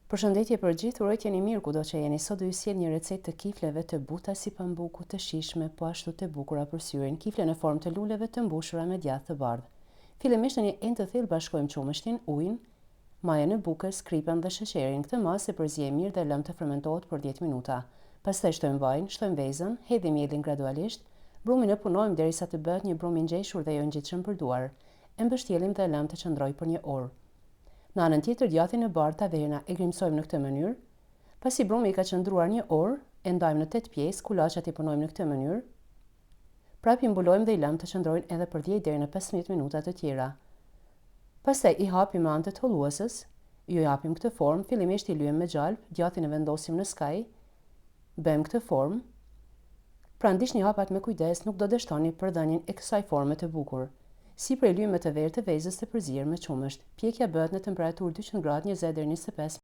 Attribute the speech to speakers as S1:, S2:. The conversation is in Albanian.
S1: Përshëndetje për gjithë, uroj të jeni mirë kudo që jeni. Sot do ju sjell një recetë të kifleve të buta si pambuku, të shijshme, po ashtu të bukura për syrin, kifle në formë të luleve të mbushura me djathë të bardhë. Fillimisht në një enë të thellë bashkojmë qumështin, ujin, majën e bukës, kripën dhe sheqerin. Këtë masë e përziejmë mirë dhe e lëmë të fermentohet për 10 minuta. Pastaj shtojmë vajin, shtojmë vezën, hedhim miellin gradualisht, brumin e punojmë derisa të bëhet një brumë i ngjeshur dhe jo i ngjitshëm për duar. E mbështjellim dhe e lëmë të qëndrojë për një orë. Në anën tjetër djathin e bardhë taverna e grimcojmë në këtë mënyrë. Pasi brumi ka qëndruar një orë, e ndajmë në tetë pjesë, kulaçat i punojmë në këtë mënyrë. Prapë i mbulojmë dhe i lëmë të qëndrojnë edhe për 10 deri në 15 minuta të tjera. Pastaj i hapim me anë të thollueses, ju japim këtë formë, fillimisht i lyejmë me gjalpë, djathin e vendosim në skaj, bëjmë këtë formë. Pra ndiqni hapat me kujdes, nuk do dështoni për dhënien e kësaj forme të bukur. Sipër e lyejmë me të verdhë të vezës të përzier me qumësht. Pjekja bëhet në temperaturë 200 gradë 20 deri 25.